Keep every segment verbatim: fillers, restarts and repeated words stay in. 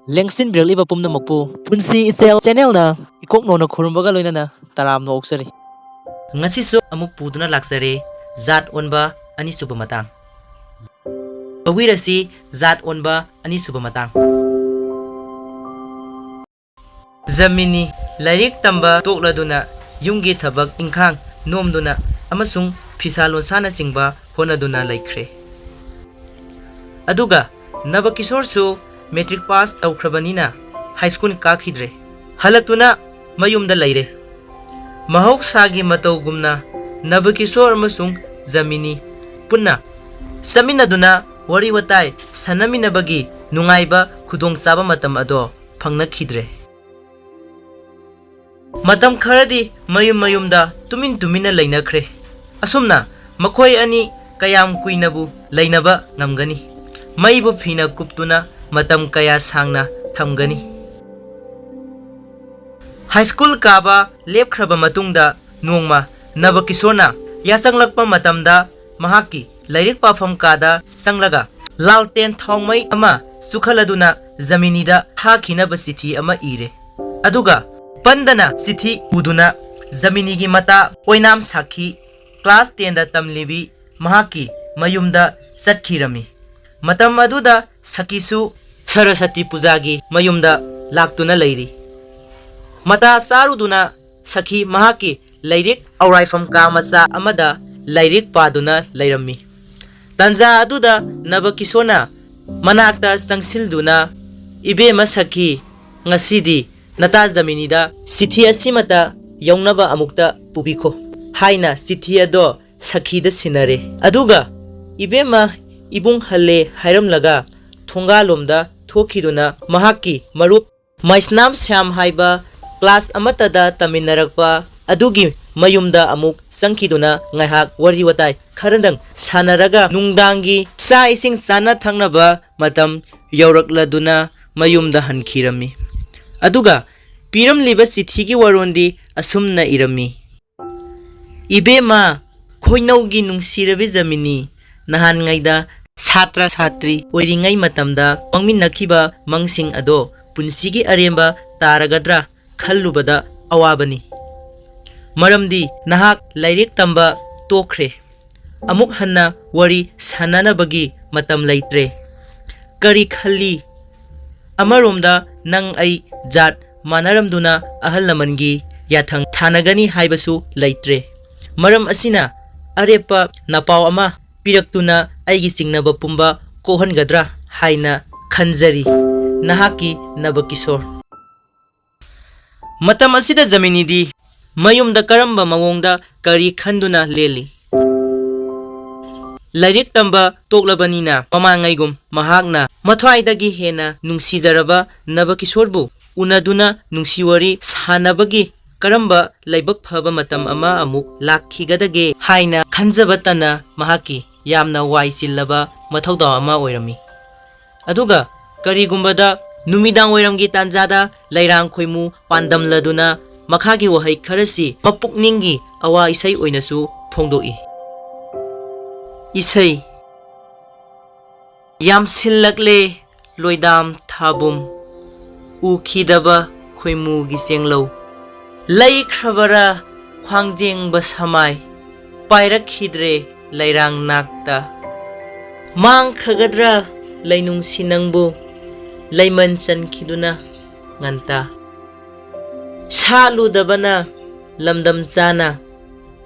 ꯂꯦꯡꯁꯤꯟꯕꯤꯔꯛꯂꯤꯕ ꯄꯨꯝꯅꯃꯛꯄꯨ ꯄꯨꯟꯁꯤ ꯏꯆꯦꯜ ꯆꯦꯅꯦꯜꯅ ꯏꯀꯣꯛ ꯅꯧꯅ ꯈꯨꯔꯨꯝꯕꯒ ꯂꯣꯏꯅꯅ ꯇꯔꯥꯝꯅ ꯑꯣꯛꯆꯔꯤ꯫ ꯉꯁꯤꯁꯨ ꯑꯃꯨꯛ ꯄꯨꯗꯨꯅ ꯂꯥꯛꯆꯔꯦ, ꯖꯥꯠ ꯑꯣꯟꯕ ꯑꯅꯤꯁꯨꯕ ꯃꯇꯥꯡ꯫ ꯀꯕꯨꯏꯔꯁꯤ ꯖꯥꯠ ꯑꯣꯟꯕ ꯑꯅꯤꯁꯨꯕ ꯃꯇꯥꯡ꯫ ꯖꯃꯤꯅꯤ ꯂꯥꯏꯔꯤꯛ ꯇꯝꯕ ꯇꯣꯛꯂꯗꯨꯅ ꯌꯨꯝꯒꯤ ꯊꯕꯛ ꯏꯪꯈꯥꯡ ꯅꯣꯝꯗꯨꯅ ꯑꯃꯁꯨꯡ ꯐꯤꯁꯥ ꯂꯣꯟꯁꯥꯅꯆꯤꯡꯕ ꯍꯣꯠꯅꯗꯨꯅ ꯂꯩꯈ꯭ꯔꯦ꯫ ꯑꯗꯨꯒ ꯅꯕꯀꯤꯁꯣꯔꯁꯨ ꯃꯦꯇ꯭ꯔꯤꯛ ꯄꯥꯁ ꯇꯧꯈ꯭ꯔꯕꯅꯤꯅ ꯍꯥꯏ ꯁ꯭ꯀꯨꯜ ꯀꯥꯈꯤꯗ꯭ꯔꯦ꯫ ꯍꯜꯂꯛꯇꯨꯅ ꯃꯌꯨꯝꯗ ꯂꯩꯔꯦ꯫ ꯃꯍꯧꯁꯥꯒꯤ ꯃꯇꯧꯒꯨꯝꯅ ꯅꯕꯀꯤꯁꯣꯔ ꯑꯃꯁꯨꯡ ꯖꯃꯤꯅꯤ ꯄꯨꯟꯅ ꯆꯠꯃꯤꯟꯅꯗꯨꯅ ꯋꯥꯔꯤ ꯋꯥꯇꯥꯏ ꯁꯥꯟꯅꯃꯤꯟꯅꯕꯒꯤ ꯅꯨꯡꯉꯥꯏꯕ ꯈꯨꯗꯣꯡꯆꯥꯕ ꯃꯇꯝ ꯑꯗꯣ ꯐꯪꯅꯈꯤꯗ꯭ꯔꯦ꯫ ꯃꯇꯝ ꯈꯔꯗꯤ ꯃꯌꯨꯝ ꯃꯌꯨꯝꯗ ꯇꯨꯃꯤꯟ ꯇꯨꯃꯤꯟꯅ ꯂꯩꯅꯈ꯭ꯔꯦ꯫ ꯑꯁꯨꯝꯅ ꯃꯈꯣꯏ ꯑꯅꯤ ꯀꯌꯥꯝ ꯀꯨꯏꯅꯕꯨ ꯂꯩꯅꯕ ꯉꯝꯒꯅꯤ? ꯃꯩꯕꯨ ꯐꯤꯅ ꯀꯨꯞꯇꯨꯅ ꯃꯇꯝ ꯀꯌꯥ ꯁꯥꯡꯅ ꯊꯝꯒꯅꯤ? ꯍꯥꯏ ꯁ꯭ꯀꯨꯜ ꯀꯥꯕ ꯂꯦꯞꯈ꯭ꯔꯕ ꯃꯇꯨꯡꯗ ꯅꯣꯡꯃ ꯅꯕꯀꯤꯁꯣꯔꯅ ꯌꯥꯆꯪꯂꯛꯄ ꯃꯇꯝꯗ ꯃꯍꯥꯛꯀꯤ ꯂꯥꯏꯔꯤꯛ ꯄꯥꯐꯝ ꯀꯥꯗ ꯆꯪꯂꯒ ꯂꯥꯜꯇꯦꯟ ꯊꯥꯎꯃꯩ ꯑꯃ ꯆꯨꯈꯠꯂꯗꯨꯅ ꯖꯃꯤꯅꯤꯗ ꯊꯥꯈꯤꯅꯕ ꯆꯤꯊꯤ ꯑꯃ ꯏꯔꯦ꯫ ꯑꯗꯨꯒ ꯄꯟꯗꯅ ꯆꯤꯊꯤ ꯎꯗꯨꯅ ꯖꯃꯤꯅꯤꯒꯤ ꯃꯇꯥ ꯑꯣꯏꯅꯥꯝ ꯁꯥꯈꯤ ꯀ꯭ꯂꯥꯁ ꯇꯦꯟꯗ ꯇꯝꯂꯤꯕꯤ ꯃꯍꯥꯛꯀꯤ ꯃꯌꯨꯝꯗ ꯆꯠꯈꯤꯔꯝꯃꯤ꯫ ꯃꯇꯝ ꯑꯗꯨꯗ ꯁꯈꯤꯁꯨ ꯁꯔꯁꯇꯤ ꯄꯨꯖꯥꯒꯤ ꯃꯌꯨꯝꯗ ꯂꯥꯛꯇꯨꯅ ꯂꯩꯔꯤ꯫ ꯃꯇꯥ ꯆꯥꯔꯨꯗꯨꯅ ꯁꯈꯤ ꯃꯍꯥꯛꯀꯤ ꯂꯥꯏꯔꯤꯛ ꯑꯧꯔꯥꯏꯐꯝ ꯀꯥ ꯃꯆꯥ ꯑꯃꯗ ꯂꯥꯏꯔꯤꯛ ꯄꯥꯗꯨꯅ ꯂꯩꯔꯝꯃꯤ꯫ ꯇꯟꯖꯥ ꯑꯗꯨꯗ ꯅꯕꯀꯤꯁꯣꯔꯅ ꯃꯅꯥꯛꯇ ꯆꯪꯁꯤꯜꯗꯨꯅ, "ꯏꯕꯦꯝꯃ ꯁꯈꯤ, ꯉꯁꯤꯗꯤ ꯅꯇꯥ ꯖꯃꯤꯅꯤꯗ ꯆꯤꯊꯤ ꯑꯁꯤꯃꯇ ꯌꯧꯅꯕ ꯑꯃꯨꯛꯇ ꯄꯨꯕꯤꯈꯣ" ꯍꯥꯏꯅ ꯆꯤꯊꯤ ꯑꯗꯣ ꯁꯈꯤꯗ ꯁꯤꯟꯅꯔꯦ꯫ ꯑꯗꯨꯒ "ꯏꯕꯦꯝꯃ, ꯏꯕꯨꯡ ꯍꯜꯂꯦ" ꯍꯥꯏꯔꯝꯂꯒ ꯊꯣꯡꯒꯥꯜꯂꯣꯝꯗ ꯊꯣꯛꯈꯤꯗꯨꯅ ꯃꯍꯥꯛꯀꯤ ꯃꯔꯨꯞ ꯃꯩꯁꯅꯥꯝ ꯁ꯭ꯌꯥꯝ ꯍꯥꯏꯕ ꯀ꯭ꯂꯥꯁ ꯑꯃꯠꯇꯗ ꯇꯝꯃꯤꯟꯅꯔꯛꯄ ꯑꯗꯨꯒꯤ ꯃꯌꯨꯝꯗ ꯑꯃꯨꯛ ꯆꯪꯈꯤꯗꯨꯅ ꯉꯥꯏꯍꯥꯛ ꯋꯥꯔꯤ ꯋꯥꯇꯥꯏ ꯈꯔꯗꯪ ꯁꯥꯟꯅꯔꯒ ꯅꯨꯡꯗꯥꯡꯒꯤ ꯆꯥꯛ ꯏꯁꯤꯡ ꯆꯥꯅ ꯊꯛꯅꯕ ꯃꯇꯝ ꯌꯧꯔꯛꯂꯗꯨꯅ ꯃꯌꯨꯝꯗ ꯍꯟꯈꯤꯔꯝꯃꯤ꯫ ꯑꯗꯨꯒ ꯄꯤꯔꯝꯂꯤꯕ ꯆꯤꯊꯤꯒꯤ ꯋꯥꯔꯣꯜꯗꯤ ꯑꯁꯨꯝꯅ ꯏꯔꯝꯃꯤ: "ꯏꯕꯦꯝꯃ, ꯈꯣꯏꯅꯧꯒꯤ ꯅꯨꯡꯁꯤꯔꯕꯤ ꯖꯃꯤꯅꯤ, ꯅꯍꯥꯟꯉꯩꯗ ꯁꯥꯇ꯭ꯔ ꯁꯥꯇ꯭ꯔꯤ ꯑꯣꯏꯔꯤꯉꯩ ꯃꯇꯝꯗ ꯃꯪꯃꯤꯟꯅꯈꯤꯕ ꯃꯪꯁꯤꯡ ꯑꯗꯣ ꯄꯨꯟꯁꯤꯒꯤ ꯑꯔꯦꯝꯕ ꯇꯥꯔꯒꯗ꯭ꯔꯥ ꯈꯜꯂꯨꯕꯗ ꯑꯋꯥꯕꯅꯤ꯫ ꯃꯔꯝꯗꯤ ꯅꯍꯥꯛ ꯂꯥꯏꯔꯤꯛ ꯇꯝꯕ ꯇꯣꯛꯈ꯭ꯔꯦ꯫ ꯑꯃꯨꯛ ꯍꯟꯅ ꯋꯥꯔꯤ ꯁꯥꯟꯅꯅꯕꯒꯤ ꯃꯇꯝ ꯂꯩꯇ꯭ꯔꯦ꯫ ꯀꯔꯤ ꯈꯜꯂꯤ? ꯑꯃꯔꯣꯝꯗ ꯅꯪ ꯑꯩ ꯖꯥꯠ ꯃꯥꯟꯅꯔꯝꯗꯨꯅ ꯑꯍꯜ ꯂꯃꯟꯒꯤ ꯌꯥꯊꯪ ꯊꯥꯅꯒꯅꯤ ꯍꯥꯏꯕꯁꯨ ꯂꯩꯇ꯭ꯔꯦ꯫ ꯃꯔꯝ ꯑꯁꯤꯅ ꯑꯔꯦꯞꯄ ꯅꯄꯥꯎ ꯑꯃ ꯄꯤꯔꯛꯇꯨꯅ ꯑꯩꯒꯤ ꯆꯤꯡꯅꯕ ꯄꯨꯝꯕ ꯀꯣꯛꯍꯟꯒꯗ꯭ꯔꯥ ꯍꯥꯏꯅ ꯈꯟꯖꯔꯤ꯫ ꯅꯍꯥꯛꯀꯤ ꯅꯕꯀꯤꯁꯣꯔ꯫ ꯃꯇꯝ ꯑꯁꯤꯗ ꯖꯃꯤꯅꯤꯗꯤ ꯃꯌꯨꯝꯗ ꯀꯔꯝꯕ ꯃꯑꯣꯡꯗ ꯀꯔꯤ ꯈꯟꯗꯨꯅ ꯂꯦꯜꯂꯤ? ꯂꯥꯏꯔꯤꯛ ꯇꯝꯕ ꯇꯣꯛꯂꯕꯅꯤꯅ ꯃꯃꯥꯡꯉꯩꯒꯨꯝ ꯃꯍꯥꯛꯅ ꯃꯊ꯭ꯋꯥꯏꯗꯒꯤ ꯍꯦꯟꯅ ꯅꯨꯡꯁꯤꯖꯔꯕ ꯅꯕꯀꯤꯁꯣꯔꯕꯨ ꯎꯅꯗꯨꯅ ꯅꯨꯡꯁꯤ ꯋꯥꯔꯤ ꯁꯥꯟꯅꯕꯒꯤ ꯀꯔꯝꯕ ꯂꯥꯏꯕꯛ ꯐꯕ ꯃꯇꯝ ꯑꯃ ꯑꯃꯨꯛ ꯂꯥꯛꯈꯤꯒꯗꯒꯦ ꯍꯥꯏꯅ ꯈꯟꯖꯕꯇꯅ ꯃꯍꯥꯛꯀꯤ ꯌꯥꯝꯅ ꯋꯥꯏ ꯆꯤꯜꯂꯕ ꯃꯊꯧꯗꯥꯡ ꯑꯃ ꯑꯣꯏꯔꯝꯃꯤ꯫ ꯑꯗꯨꯒ ꯀꯔꯤꯒꯨꯝꯕꯗ ꯅꯨꯃꯤꯗꯥꯡ ꯋꯥꯏꯔꯝꯒꯤ ꯇꯥꯟꯖꯥꯗ ꯂꯩꯔꯥꯡ ꯈꯣꯏꯃꯨ ꯄꯥꯟꯗꯝꯂꯗꯨꯅ ꯃꯈꯥꯒꯤ ꯋꯥꯍꯩ ꯈꯔꯁꯤ ꯃꯄꯨꯛꯅꯤꯡꯒꯤ ꯑꯋꯥ ꯏꯁꯩ ꯑꯣꯏꯅꯁꯨ ꯐꯣꯡꯗꯣꯛꯏ꯫ ꯏꯁꯩ꯫ ꯌꯥꯝꯁꯤꯜꯂꯛꯂꯦ ꯂꯣꯏꯗꯥꯝ ꯊꯥꯕꯨꯝ, ꯎꯈꯤꯗꯕ ꯈꯣꯏꯃꯨꯒꯤ ꯆꯦꯡꯂꯧ꯫ ꯂꯩꯈ꯭ꯔꯕꯔꯥ ꯈ꯭ꯋꯥꯡꯖꯦꯡꯕ ꯁꯃꯥꯏ, ꯄꯥꯏꯔꯛꯈꯤꯗ꯭ꯔꯦ ꯂꯩꯔꯥꯡ ꯅꯥꯛꯇ꯫ ꯃꯥꯡꯈꯒꯗ꯭ꯔꯥ ꯂꯩꯅꯨꯡꯁꯤ ꯅꯪꯕꯨ, ꯂꯩꯃꯟ ꯆꯟꯈꯤꯗꯨꯅ ꯉꯟꯇꯥ꯫ ꯁꯥꯠꯂꯨꯗꯕꯅ ꯂꯝꯗꯝ ꯆꯥꯅ,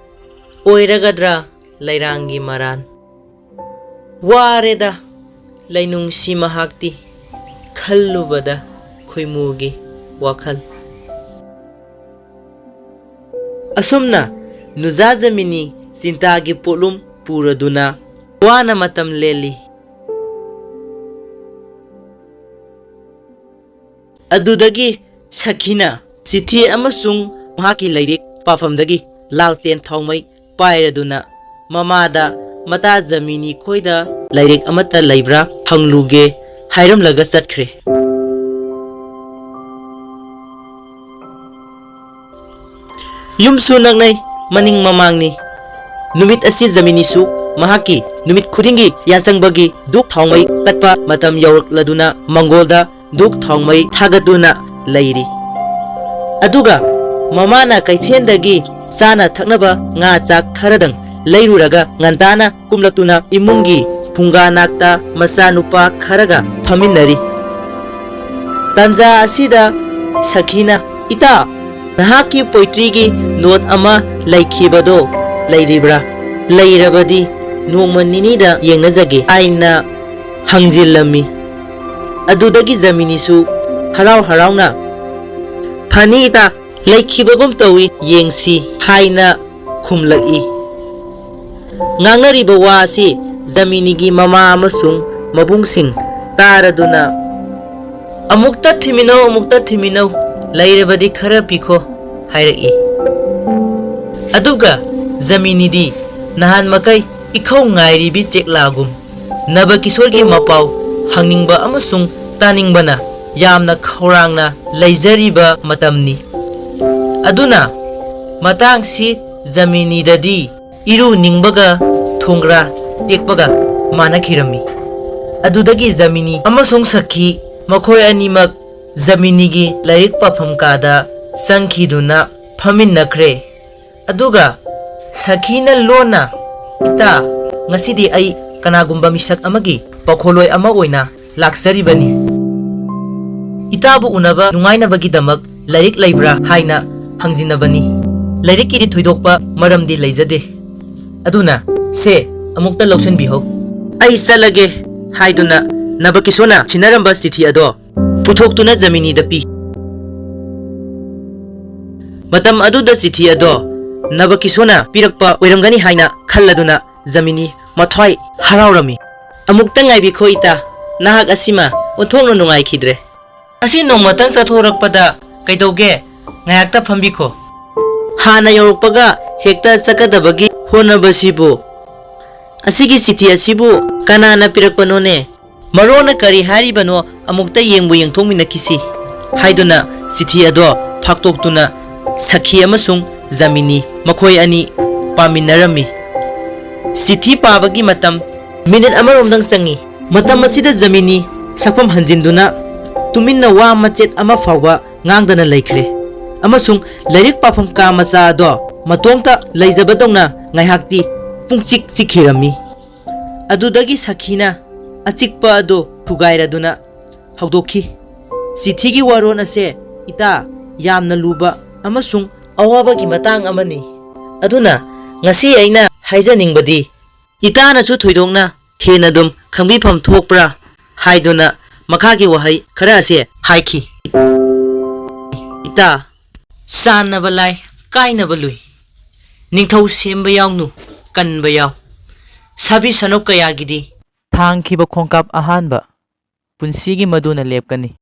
ꯑꯣꯏꯔꯒꯗ꯭ꯔꯥ ꯂꯩꯔꯥꯡꯒꯤ ꯃꯔꯥꯟ꯫ ꯋꯥꯔꯦꯗ ꯂꯩꯅꯨꯡꯁꯤ ꯃꯍꯥꯛꯇꯤ, ꯈꯜꯂꯨꯕꯗ ꯈꯣꯏꯃꯨꯒꯤ ꯋꯥꯈꯜ꯫ ꯑꯁꯨꯝꯅ ꯅꯨꯖꯥ ꯖꯃꯤꯅꯤ ꯆꯤꯟꯇꯥꯒꯤ ꯄꯣꯠꯂꯨꯝ ꯄꯨꯔꯗꯨꯅ ꯋꯥꯅ ꯃꯇꯝ ꯂꯦꯜꯂꯤ꯫ ꯑꯗꯨꯗꯒꯤ ꯁꯈꯤꯅ ꯆꯤꯊꯤ ꯑꯃꯁꯨꯡ ꯃꯍꯥꯛꯀꯤ ꯂꯥꯏꯔꯤꯛ ꯄꯥꯐꯝꯗꯒꯤ ꯂꯥꯜꯇꯦꯟ ꯊꯥꯎꯃꯩ ꯄꯥꯏꯔꯗꯨꯅ ꯃꯃꯥꯗ, "ꯃꯇꯥ ꯖꯃꯤꯅꯤ ꯈꯣꯏꯗ ꯂꯥꯏꯔꯤꯛ ꯑꯃꯠꯇ ꯂꯩꯕ꯭ꯔꯥ ꯍꯪꯂꯨꯒꯦ" ꯍꯥꯏꯔꯝꯂꯒ ꯆꯠꯈ꯭ꯔꯦ꯫ ꯌꯨꯝꯁꯨ ꯅꯛꯅꯩ, ꯃꯅꯤꯡ ꯃꯃꯥꯡꯅꯤ꯫ ꯅꯨꯃꯤꯠ ꯑꯁꯤ ꯖꯃꯤꯅꯤꯁꯨ ꯃꯍꯥꯛꯀꯤ ꯅꯨꯃꯤꯠ ꯈꯨꯗꯤꯡꯒꯤ ꯌꯥꯆꯪꯕꯒꯤ ꯙꯨꯞ ꯊꯥꯎꯃꯩ ꯀꯠꯄ ꯃꯇꯝ ꯌꯧꯔꯛꯂꯗꯨꯅ ꯃꯪꯒꯣꯜꯗ ꯙꯨꯞ ꯊꯥꯎꯃꯩ ꯊꯥꯒꯠꯇꯨꯅ ꯂꯩꯔꯤ꯫ ꯑꯗꯨꯒ ꯃꯃꯥꯅ ꯀꯩꯊꯦꯜꯗꯒꯤ ꯆꯥꯅ ꯊꯛꯅꯕ ꯉꯥ ꯆꯥꯛ ꯈꯔꯗꯪ ꯂꯩꯔꯨꯔꯒ ꯉꯟꯇꯥꯅ ꯀꯨꯝꯂꯛꯇꯨꯅ ꯏꯃꯨꯡꯒꯤ ꯐꯨꯡꯒꯥ ꯅꯥꯛꯇ ꯃꯆꯥꯅꯨꯄꯥ ꯈꯔꯒ ꯐꯝꯃꯤꯟꯅꯔꯤ꯫ ꯇꯥꯟꯖꯥ ꯑꯁꯤꯗ ꯁꯈꯤꯅ, "ꯏꯇꯥ, ꯅꯍꯥꯛꯀꯤ ꯄꯣꯏꯇ꯭ꯔꯤꯒꯤ ꯅꯣꯠ ꯑꯃ ꯂꯩꯈꯤꯕꯗꯣ ꯂꯩꯔꯤꯕ꯭ꯔꯥ? ꯂꯩꯔꯕꯗꯤ ꯅꯣꯡꯃ ꯅꯤꯅꯤꯗ ꯌꯦꯡꯅꯖꯒꯦ" ꯍꯥꯏꯅ ꯍꯪꯖꯤꯜꯂꯝꯃꯤ꯫ ꯑꯗꯨꯗꯒꯤ ꯖꯃꯤꯅꯤꯁꯨ ꯍꯔꯥꯎ ꯍꯔꯥꯎꯅ, "ꯐꯅꯤ ꯏꯇꯥ, ꯂꯩꯈꯤꯕꯒꯨꯝ ꯇꯧꯏ, ꯌꯦꯡꯁꯤ" ꯍꯥꯏꯅ ꯈꯨꯝꯂꯛꯏ꯫ ꯉꯥꯡꯅꯔꯤꯕ ꯋꯥ ꯑꯁꯤ ꯖꯃꯤꯅꯤꯒꯤ ꯃꯃꯥ ꯑꯃꯁꯨꯡ ꯃꯕꯨꯡꯁꯤꯡ ꯇꯥꯔꯗꯨꯅ, "ꯑꯃꯨꯛꯇ ꯊꯤꯃꯤꯟꯅꯧ, ꯑꯃꯨꯛꯇ ꯊꯤꯃꯤꯟꯅꯧ, ꯂꯩꯔꯕꯗꯤ ꯈꯔ ꯄꯤꯈꯣ" ꯍꯥꯏꯔꯛꯏ꯫ ꯑꯗꯨꯒ ꯖꯃꯤꯅꯤꯗꯤ ꯅꯍꯥꯟ ꯃꯈꯩ ꯏꯈꯧ ꯉꯥꯏꯔꯤꯕꯤ ꯆꯦꯛꯂꯥꯒꯨꯝ ꯅꯕꯀꯤꯁꯣꯔꯒꯤ ꯃꯄꯥꯎ ꯍꯪꯅꯤꯡꯕ ꯑꯃꯁꯨꯡ ꯇꯥꯅꯤꯡꯕꯅ ꯌꯥꯝꯅ ꯈꯧꯔꯥꯡꯅ ꯂꯩꯖꯔꯤꯕ ꯃꯇꯝꯅꯤ꯫ ꯑꯗꯨꯅ ꯃꯇꯥꯡꯁꯤ ꯖꯃꯤꯅꯤꯗꯗꯤ ꯏꯔꯨ ꯅꯤꯡꯕꯒ ꯊꯣꯡꯒ꯭ꯔꯥ ꯇꯦꯛꯄꯒ ꯃꯥꯟꯅꯈꯤꯔꯝꯃꯤ꯫ ꯑꯗꯨꯗꯒꯤ ꯖꯃꯤꯅꯤ ꯑꯃꯁꯨꯡ ꯁꯈꯤ ꯃꯈꯣꯏ ꯑꯅꯤꯃꯛ ꯖꯃꯤꯅꯤꯒꯤ ꯂꯥꯏꯔꯤꯛ ꯄꯥꯐꯝ ꯀꯥꯗ ꯆꯪꯈꯤꯗꯨꯅ ꯐꯝꯃꯤꯟꯅꯈ꯭ꯔꯦ꯫ ꯑꯗꯨꯒ ꯁꯈꯤꯅ ꯂꯣꯟꯅ, "ꯏꯇꯥ, ꯉꯁꯤꯗꯤ ꯑꯩ ꯀꯅꯥꯒꯨꯝꯕ ꯃꯤꯁꯛ ꯑꯃꯒꯤ ꯄꯥꯈꯣꯜꯂꯣꯏ ꯑꯃ ꯑꯣꯏꯅ ꯂꯥꯛꯆꯔꯤꯕꯅꯤ꯫ ꯏꯇꯥꯕꯨ ꯎꯅꯕ ꯅꯨꯡꯉꯥꯏꯅꯕꯒꯤꯗꯃꯛ ꯂꯥꯏꯔꯤꯛ ꯂꯩꯕ꯭ꯔꯥ?" ꯍꯥꯏꯅ ꯍꯪꯖꯤꯟꯅꯕꯅꯤ꯫ ꯂꯥꯏꯔꯤꯛꯀꯤꯗꯤ ꯊꯣꯏꯗꯣꯛꯄ ꯃꯔꯝꯗꯤ ꯂꯩꯖꯗꯦ꯫ ꯑꯗꯨꯅ ꯁꯦ, ꯑꯃꯨꯛꯇ ꯂꯧꯁꯤꯟꯕꯤꯍꯧ꯫ "ꯑꯩ ꯆꯠꯂꯒꯦ" ꯍꯥꯏꯗꯨꯅ ꯅꯕꯀꯤꯁꯣꯔꯅ ꯁꯤꯟꯅꯔꯝꯕ ꯆꯤꯊꯤ ꯑꯗꯣ ꯄꯨꯊꯣꯛꯇꯨꯅ ꯖꯃꯤꯅꯤꯗ ꯄꯤ꯫ ꯃꯇꯝ ꯑꯗꯨꯗ ꯆꯤꯊꯤ ꯑꯗꯣ ꯅꯕꯀꯤꯁꯣꯔꯅ ꯄꯤꯔꯛꯄ ꯑꯣꯏꯔꯝꯒꯅꯤ ꯍꯥꯏꯅ ꯈꯜꯂꯗꯨꯅ ꯖꯃꯤꯅꯤ ꯃꯊ꯭ꯋꯥꯏ ꯍꯔꯥꯎꯔꯝꯃꯤ꯫ "ꯑꯃꯨꯛꯇ ꯉꯥꯏꯕꯤꯈꯣ ꯏꯇꯥ, ꯅꯍꯥꯛ ꯑꯁꯤꯃ ꯑꯣꯟꯊꯣꯛꯅ ꯅꯨꯡꯉꯥꯏꯈꯤꯗ꯭ꯔꯦ꯫ ꯉꯁꯤ ꯅꯣꯡꯃꯇꯪ ꯆꯠꯊꯣꯔꯛꯄꯗ ꯀꯩꯗꯧꯒꯦ? ꯉꯥꯏꯍꯥꯛꯇ ꯐꯝꯕꯤꯈꯣ꯫ ꯍꯥꯟꯅ ꯌꯧꯔꯛꯄꯒ ꯍꯦꯛꯇ ꯆꯠꯀꯗꯕꯒꯤ ꯍꯣꯠꯅꯕꯁꯤꯕꯨ꯫ ꯑꯁꯤꯒꯤ ꯆꯤꯊꯤ ꯑꯁꯤꯕꯨ ꯀꯅꯥꯅ ꯄꯤꯔꯛꯄꯅꯣꯅꯦ? ꯃꯔꯣꯟꯅ ꯀꯔꯤ ꯍꯥꯏꯔꯤꯕꯅꯣ ꯑꯃꯨꯛꯇ ꯌꯦꯡꯕꯨ ꯌꯦꯡꯊꯣꯛꯃꯤꯟꯅꯈꯤꯁꯤ" ꯍꯥꯏꯗꯨꯅ ꯆꯤꯊꯤ ꯑꯗꯣ ꯐꯥꯛꯇꯣꯛꯇꯨꯅ ꯁꯈꯤ ꯑꯃꯁꯨꯡ ꯖꯃꯤꯅꯤ ꯃꯈꯣꯏ ꯑꯅꯤ ꯄꯥꯃꯤꯟꯅꯔꯝꯃꯤ꯫ ꯆꯤꯊꯤ ꯄꯥꯕꯒꯤ ꯃꯇꯝ ꯃꯤꯅꯤꯠ ꯑꯃꯔꯣꯝꯗꯪ ꯆꯪꯏ꯫ ꯃꯇꯝ ꯑꯁꯤꯗ ꯖꯃꯤꯅꯤ ꯁꯛꯐꯝ ꯍꯟꯖꯤꯟꯗꯨꯅ ꯇꯨꯃꯤꯟꯅ ꯋꯥ ꯃꯆꯦꯠ ꯑꯃ ꯐꯥꯎꯕ ꯉꯥꯡꯗꯅ ꯂꯩꯈ꯭ꯔꯦ, ꯑꯃꯁꯨꯡ ꯂꯥꯏꯔꯤꯛ ꯄꯥꯐꯝ ꯀꯥ ꯃꯆꯥ ꯑꯗꯣ ꯃꯇꯣꯝꯇ ꯂꯩꯖꯕꯗꯧꯅ ꯉꯥꯏꯍꯥꯛꯇꯤ ꯄꯨꯡꯆꯤꯛ ꯆꯤꯛꯈꯤꯔꯝꯃꯤ꯫ ꯑꯗꯨꯗꯒꯤ ꯁꯈꯤꯅ ꯑꯆꯤꯛꯄ ꯑꯗꯨ ꯊꯨꯒꯥꯏꯔꯗꯨꯅ ꯍꯧꯗꯣꯛꯈꯤ꯫ "ꯆꯤꯊꯤꯒꯤ ꯋꯥꯔꯣꯜ ꯑꯁꯦ, ꯏꯇꯥ, ꯌꯥꯝꯅ ꯂꯨꯕ ꯑꯃꯁꯨꯡ ꯑꯋꯥꯕꯒꯤ ꯃꯇꯥꯡ ꯑꯃꯅꯤ꯫ ꯑꯗꯨꯅ ꯉꯁꯤ ꯑꯩꯅ ꯍꯥꯏꯖꯅꯤꯡꯕꯗꯤ, ꯏꯇꯥꯅꯁꯨ ꯊꯣꯏꯗꯣꯛꯅ ꯍꯦꯟꯅ ꯑꯗꯨꯝ ꯈꯪꯕꯤꯐꯝ ꯊꯣꯛꯄ꯭ꯔꯥ?" ꯍꯥꯏꯗꯨꯅ ꯃꯈꯥꯒꯤ ꯋꯥꯍꯩ ꯈꯔ ꯑꯁꯦ ꯍꯥꯏꯈꯤ꯫ "ꯏꯇꯥ, ꯆꯥꯟꯅꯕ ꯂꯥꯏ, ꯀꯥꯏꯅꯕ ꯂꯨꯏ꯫ ꯅꯤꯡꯊꯧ ꯁꯦꯝꯕ ꯌꯥꯎꯅꯨ, ꯀꯟꯕ ꯌꯥꯎ꯫ ꯁꯥꯕꯤ ꯁꯅꯧ ꯀꯌꯥꯒꯤꯗꯤ ꯊꯥꯡꯈꯤꯕ ꯈꯣꯡꯀꯥꯞ ꯑꯍꯥꯟꯕ꯫ ꯄꯨꯟꯁꯤꯒꯤ ꯃꯗꯨꯅ ꯂꯦꯞꯀꯅꯤ꯫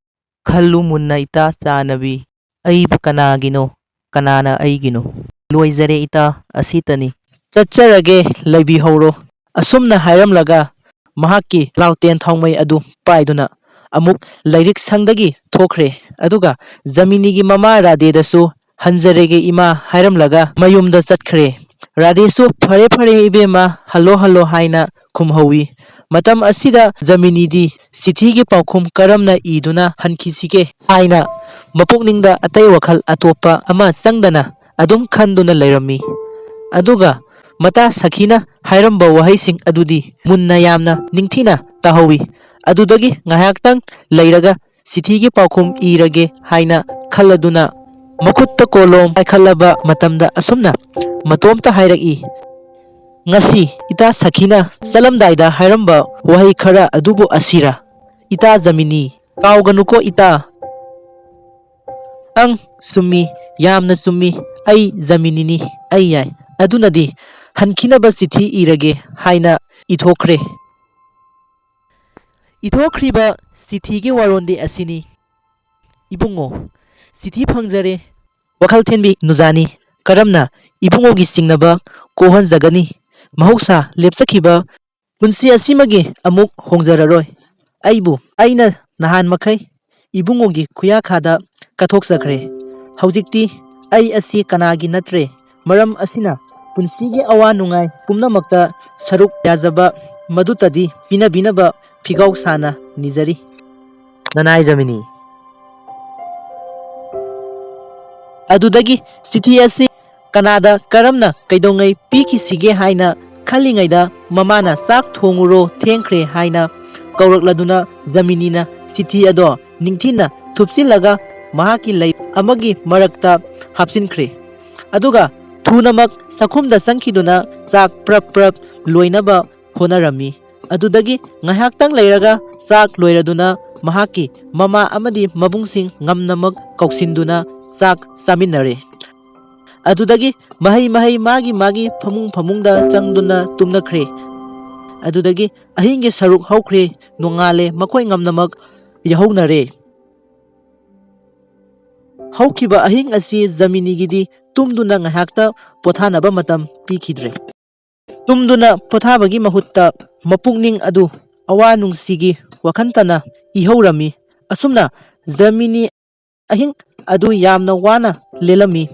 ꯈꯜꯂꯨ ꯃꯨꯟꯅ ꯏꯇꯥ ꯆꯥꯟꯅꯕꯤ, ꯑꯩꯕꯨ ꯀꯅꯥꯒꯤꯅꯣ, ꯀꯅꯥꯅ ꯑꯩꯒꯤꯅꯣ? ꯂꯣꯏꯖꯔꯦ ꯏꯇꯥ, ꯑꯁꯤꯇꯅꯤ꯫ ꯆꯠꯆꯔꯒꯦ, ꯂꯩꯕꯤꯍꯧꯔꯣ꯫" ꯑꯁꯨꯝꯅ ꯍꯥꯏꯔꯝꯂꯒ ꯃꯍꯥꯛꯀꯤ ꯂꯥꯜꯇꯦꯟ ꯊꯥꯎꯃꯩ ꯑꯗꯨ ꯄꯥꯏꯗꯨꯅ ꯑꯃꯨꯛ ꯂꯥꯏꯔꯤꯛ ꯁꯪꯗꯒꯤ ꯊꯣꯛꯈ꯭ꯔꯦ꯫ ꯑꯗꯨꯒ ꯖꯃꯤꯅꯤꯒꯤ ꯃꯃꯥ ꯔꯥꯙꯦꯗꯁꯨ "ꯍꯟꯖꯔꯒꯦ ꯏꯃꯥ" ꯍꯥꯏꯔꯝꯂꯒ ꯃꯌꯨꯝꯗ ꯆꯠꯈ꯭ꯔꯦ꯫ ꯔꯥꯙꯦꯁꯨ "ꯐꯔꯦ ꯐꯔꯦ ꯏꯕꯦꯝꯃ, ꯍꯜꯂꯣ ꯍꯜꯂꯣ" ꯍꯥꯏꯅ ꯈꯨꯝꯍꯧꯏ꯫ ꯃꯇꯝ ꯑꯁꯤꯗ ꯖꯃꯤꯅꯤꯗꯤ ꯆꯤꯊꯤꯒꯤ ꯄꯥꯎꯈꯨꯝ ꯀꯔꯝꯅ ꯏꯗꯨꯅ ꯍꯟꯈꯤꯁꯤꯒꯦ ꯍꯥꯏꯅ ꯃꯄꯨꯛꯅꯤꯡꯗ ꯑꯇꯩ ꯋꯥꯈꯜ ꯑꯇꯣꯞꯄ ꯑꯃ ꯆꯪꯗꯅ ꯑꯗꯨꯝ ꯈꯟꯗꯨꯅ ꯂꯩꯔꯝꯃꯤ꯫ ꯑꯗꯨꯒ ꯃꯇꯥ ꯁꯈꯤꯅ ꯍꯥꯏꯔꯝꯕ ꯋꯥꯍꯩꯁꯤꯡ ꯑꯗꯨꯗꯤ ꯃꯨꯟꯅ ꯌꯥꯝꯅ ꯅꯤꯡꯊꯤꯅ ꯇꯥꯍꯧꯏ꯫ ꯑꯗꯨꯗꯒꯤ ꯉꯥꯏꯍꯥꯛꯇꯪ ꯂꯩꯔꯒ ꯆꯤꯊꯤꯒꯤ ꯄꯥꯎꯈꯨꯝ ꯏꯔꯒꯦ ꯍꯥꯏꯅ ꯈꯜꯂꯗꯨꯅ ꯃꯈꯨꯠꯇ ꯀꯣꯂꯣꯝ ꯄꯥꯏꯈꯠꯂꯕ ꯃꯇꯝꯗ ꯑꯁꯨꯝꯅ ꯃꯇꯣꯝꯇ ꯍꯥꯏꯔꯛꯏ, "ꯉꯁꯤ ꯏꯇꯥ ꯁꯈꯤꯅ ꯆꯠꯂꯝꯗꯥꯏꯗ ꯍꯥꯏꯔꯝꯕ ꯋꯥꯍꯩ ꯈꯔ ꯑꯗꯨꯕꯨ ꯑꯁꯤꯔꯥ? ꯏꯇꯥ ꯖꯃꯤꯅꯤ, ꯀꯥꯎꯒꯅꯨꯀꯣ ꯏꯇꯥ꯫" "ꯑꯪ, ꯆꯨꯝꯃꯤ, ꯌꯥꯝꯅ ꯆꯨꯝꯃꯤ꯫ ꯑꯩ ꯖꯃꯤꯅꯤꯅꯤ, ꯑꯩ ꯌꯥꯏ꯫ ꯑꯗꯨꯅꯗꯤ ꯍꯟꯈꯤꯅꯕ ꯆꯤꯊꯤ ꯏꯔꯒꯦ" ꯍꯥꯏꯅ ꯏꯊꯣꯛꯈ꯭ꯔꯦ꯫ ꯏꯊꯣꯛꯈ꯭ꯔꯤꯕ ꯆꯤꯊꯤꯒꯤ ꯋꯥꯔꯣꯜꯗꯤ ꯑꯁꯤꯅꯤ꯫ "ꯏꯕꯨꯡꯉꯣ, ꯆꯤꯊꯤ ꯐꯪꯖꯔꯦ꯫ ꯋꯥꯈꯜ ꯊꯤꯟꯕꯤ ꯅꯨꯖꯥꯅꯤ꯫ ꯀꯔꯝꯅ ꯏꯕꯨꯡꯉꯣꯒꯤ ꯆꯤꯡꯅꯕ ꯀꯣꯛꯍꯟꯖꯒꯅꯤ? ꯃꯍꯧꯁꯥ ꯂꯦꯞꯆꯈꯤꯕ ꯄꯨꯟꯁꯤ ꯑꯁꯤꯃꯒꯤ ꯑꯃꯨꯛ ꯍꯣꯡꯖꯔꯔꯣꯏ꯫ ꯑꯩꯕꯨ ꯑꯩꯅ ꯅꯍꯥꯟ ꯃꯈꯩ ꯏꯕꯨꯡꯉꯣꯒꯤ ꯈꯨꯌꯥꯈꯥꯗ ꯀꯠꯊꯣꯛꯆꯈ꯭ꯔꯦ꯫ ꯍꯧꯖꯤꯛꯇꯤ ꯑꯩ ꯑꯁꯤ ꯀꯅꯥꯒꯤ ꯅꯠꯇ꯭ꯔꯦ꯫ ꯃꯔꯝ ꯑꯁꯤꯅ ꯄꯨꯟꯁꯤꯒꯤ ꯑꯋꯥ ꯅꯨꯡꯉꯥꯏ ꯄꯨꯝꯅꯃꯛꯇ ꯁꯔꯨꯛ ꯌꯥꯖꯕ ꯃꯗꯨꯇꯗꯤ ꯄꯤꯅꯕꯤꯅꯕ ꯐꯤꯒꯥꯎ ꯁꯥꯅ ꯅꯤꯖꯔꯤ꯫ ꯅꯅꯥꯏ ꯖꯃꯤꯅꯤ꯫ ꯑꯗꯨꯗꯒꯤ ꯆꯤꯊꯤ ꯑꯁꯤ ꯀꯅꯥꯗ ꯀꯔꯝꯅ ꯀꯩꯗꯧꯉꯩ ꯄꯤꯈꯤꯁꯤꯒꯦ ꯍꯥꯏꯅ ꯈꯜꯂꯤꯉꯩꯗ ꯃꯃꯥꯅ ꯆꯥꯛ ꯊꯣꯡꯉꯨꯔꯣ ꯊꯦꯡꯈ꯭ꯔꯦ ꯍꯥꯏꯅ ꯀꯧꯔꯛꯂꯗꯨꯅ ꯖꯃꯤꯅꯤꯅ ꯆꯤꯊꯤ ꯑꯗꯣ ꯅꯤꯡꯊꯤꯅ ꯊꯨꯞꯆꯤꯜꯂꯒ ꯃꯍꯥꯛꯀꯤ ꯂꯩ ꯑꯃꯒꯤ ꯃꯔꯛꯇ ꯍꯥꯞꯆꯤꯟꯈ꯭ꯔꯦ꯫ ꯑꯗꯨꯒ ꯊꯨꯅꯃꯛ ꯆꯥꯛꯈꯨꯝꯗ ꯆꯪꯈꯤꯗꯨꯅ ꯆꯥꯛ ꯄ꯭ꯔꯞ ꯄ꯭ꯔꯞ ꯂꯣꯏꯅꯕ ꯍꯣꯠꯅꯔꯝꯃꯤ꯫ ꯑꯗꯨꯗꯒꯤ ꯉꯥꯏꯍꯥꯛꯇꯪ ꯂꯩꯔꯒ ꯆꯥꯛ ꯂꯣꯏꯔꯗꯨꯅ ꯃꯍꯥꯛꯀꯤ ꯃꯃꯥ ꯑꯃꯗꯤ ꯃꯕꯨꯡꯁꯤꯡ ꯉꯝꯅꯃꯛ ꯀꯧꯁꯤꯟꯗꯨꯅ ꯆꯥꯛ ꯆꯥꯃꯤꯟꯅꯔꯦ꯫ ꯑꯗꯨꯗꯒꯤ ꯃꯍꯩ ꯃꯍꯩ ꯃꯥꯒꯤ ꯃꯥꯒꯤ ꯐꯃꯨꯡ ꯐꯃꯨꯡꯗ ꯆꯪꯗꯨꯅ ꯇꯨꯝꯅꯈ꯭ꯔꯦ꯫ ꯑꯗꯨꯗꯒꯤ ꯑꯍꯤꯡꯒꯤ ꯁꯔꯨꯛ ꯍꯧꯈ꯭ꯔꯦ꯫ ꯅꯣꯡꯉꯥꯜꯂꯦ꯫ ꯃꯈꯣꯏ ꯉꯝꯅꯃꯛ ꯌꯥꯍꯧꯅꯔꯦ꯫ ꯍꯧꯈꯤꯕ ꯑꯍꯤꯡ ꯑꯁꯤ ꯖꯃꯤꯅꯤꯒꯤꯗꯤ ꯇꯨꯝꯗꯨꯅ ꯉꯥꯏꯍꯥꯛꯇ ꯄꯣꯊꯥꯅꯕ ꯃꯇꯝ ꯄꯤꯈꯤꯗ꯭ꯔꯦ꯫ ꯇꯨꯝꯗꯨꯅ ꯄꯣꯊꯥꯕꯒꯤ ꯃꯍꯨꯠꯇ ꯃꯄꯨꯛꯅꯤꯡ ꯑꯗꯨ ꯑꯋꯥ ꯅꯨꯡꯁꯤꯒꯤ ꯋꯥꯈꯟꯇꯅ ꯏꯍꯧꯔꯝꯃꯤ꯫ ꯑꯁꯨꯝꯅ ꯖꯃꯤꯅꯤ ꯑꯍꯤꯡ ꯑꯗꯨ ꯌꯥꯝꯅ ꯋꯥꯅ ꯂꯦꯜꯂꯝꯃꯤ꯫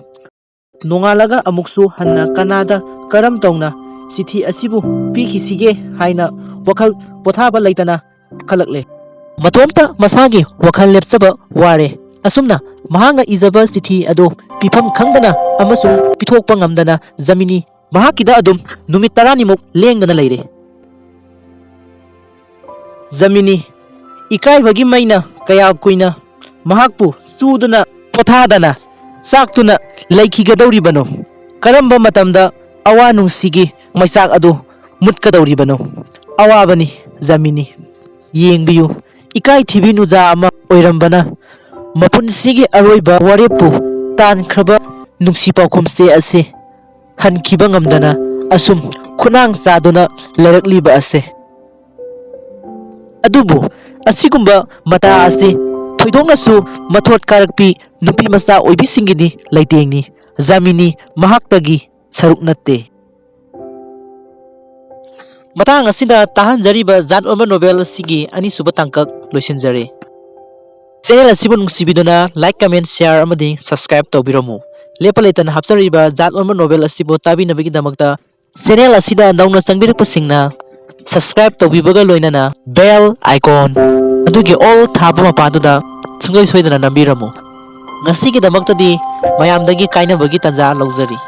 ꯅꯣꯡꯉꯥꯜꯂꯒ ꯑꯃꯨꯛꯁꯨ ꯍꯟꯅ ꯀꯅꯥꯗ ꯀꯔꯝ ꯇꯧꯅ ꯆꯤꯊꯤ ꯑꯁꯤꯕꯨ ꯄꯤꯈꯤꯁꯤꯒꯦ ꯍꯥꯏꯅ ꯋꯥꯈꯜ ꯄꯣꯊꯥꯕ ꯂꯩꯇꯅ ꯈꯜꯂꯛꯂꯦ꯫ ꯃꯇꯣꯝꯇ ꯃꯁꯥꯒꯤ ꯋꯥꯈꯜ ꯂꯦꯞꯆꯕ ꯋꯥꯔꯦ꯫ ꯑꯁꯨꯝꯅ ꯃꯍꯥꯛꯅ ꯏꯖꯕ ꯆꯤꯊꯤ ꯑꯗꯨ ꯄꯤꯐꯝ ꯈꯪꯗꯅ ꯑꯃꯁꯨꯡ ꯄꯤꯊꯣꯛꯄ ꯉꯝꯗꯅ ꯖꯃꯤꯅꯤ ꯃꯍꯥꯛꯀꯤꯗ ꯑꯗꯨꯝ ꯅꯨꯃꯤꯠ ꯇꯔꯥꯅꯤꯃꯨꯛ ꯂꯦꯡꯗꯅ ꯂꯩꯔꯦ꯫ ꯖꯃꯤꯅꯤ ꯏꯀꯥꯏꯕꯒꯤ ꯃꯩꯅ ꯀꯌꯥ ꯀꯨꯏꯅ ꯃꯍꯥꯛꯄꯨ ꯆꯨꯗꯨꯅ ꯄꯣꯊꯥꯗꯅ ꯆꯥꯛꯇꯨꯅ ꯂꯩꯈꯤꯒꯗꯧꯔꯤꯕꯅꯣ? ꯀꯔꯝꯕ ꯃꯇꯝꯗ ꯑꯋꯥ ꯅꯨꯡꯁꯤꯒꯤ ꯃꯩꯆꯥꯛ ꯑꯗꯨ ꯃꯨꯠꯀꯗꯧꯔꯤꯕꯅꯣ? ꯑꯋꯥꯕꯅꯤ ꯖꯃꯤꯅꯤ꯫ ꯌꯦꯡꯕꯤꯌꯨ, ꯏꯀꯥꯏ ꯊꯤꯕꯤ ꯅꯨꯖꯥ ꯑꯃ ꯑꯣꯏꯔꯝꯕꯅ ꯃꯄꯨꯟꯁꯤꯒꯤ ꯑꯔꯣꯏꯕ ꯋꯥꯔꯦꯞꯄꯨ ꯇꯥꯟꯈ꯭ꯔꯕ ꯅꯨꯡꯁꯤ ꯄꯥꯎꯈꯨꯝ ꯆꯦ ꯑꯁꯤ ꯍꯟꯈꯤꯕ ꯉꯝꯗꯅ ꯑꯁꯨꯝ ꯈꯨꯠꯅꯥꯡ ꯆꯥꯗꯨꯅ ꯂꯩꯔꯛꯂꯤꯕ ꯑꯁꯦ꯫ ꯑꯗꯨꯕꯨ ꯑꯁꯤꯒꯨꯝꯕ ꯃꯇꯥ ꯑꯁꯤ ꯊꯣꯏꯗꯣꯛꯅꯁꯨ ꯃꯊꯣꯠ ꯀꯥꯔꯛꯄꯤ ꯅꯨꯄꯤ ꯃꯆꯥ ꯑꯣꯏꯕꯤꯁꯤꯡꯒꯤꯗꯤ ꯂꯩꯇꯦꯡꯅꯤ꯫ ꯖꯥꯃꯤꯅꯤ ꯃꯍꯥꯛꯇꯒꯤ ꯁꯔꯨꯛ ꯅꯠꯇꯦ꯫ ꯃꯇꯥꯡ ꯑꯁꯤꯗ ꯇꯥꯍꯟꯖꯔꯤꯕ ꯖꯥꯠ ꯑꯣꯟꯕ ꯅꯣꯕꯦꯜ ꯑꯁꯤꯒꯤ ꯑꯅꯤꯁꯨꯕ ꯇꯥꯡꯀꯛ ꯂꯣꯏꯁꯤꯟꯖꯔꯦ꯫ ꯆꯦꯅꯦꯜ ꯑꯁꯤꯕꯨ ꯅꯨꯡꯁꯤꯕꯤꯗꯨꯅ like, comment, share ꯑꯃꯗꯤ subscribe ꯇꯧꯕꯤꯔꯝꯃꯨ꯫ ꯂꯦꯞꯄ ꯂꯩꯇꯅ ꯍꯥꯞꯆꯔꯤꯕ ꯖꯥꯠ ꯑꯣꯟꯕ ꯅꯣꯚꯦꯜ ꯑꯁꯤꯕꯨ ꯇꯥꯕꯤꯅꯕꯒꯤꯗꯃꯛꯇ ꯆꯦꯅꯦꯜ ꯑꯁꯤꯗ ꯅꯧꯅ ꯆꯪꯕꯤꯔꯛꯄꯁꯤꯡꯅ subscribe ꯇꯧꯕꯤꯕꯒ ꯂꯣꯏꯅꯅ bell icon ꯑꯗꯨꯒꯤ all ꯊꯥꯕ ꯃꯄꯥꯗꯨꯗ ꯁꯨꯡꯁꯣꯏ ꯁꯣꯏꯗꯅ ꯅꯝꯕꯤꯔꯝꯃꯨ꯫ ꯉꯁꯤꯒꯤꯗꯃꯛꯇꯗꯤ ꯃꯌꯥꯝꯗꯒꯤ ꯀꯥꯏꯅꯕꯒꯤ ꯇꯥꯟꯖꯥ ꯂꯧꯖꯔꯤ꯫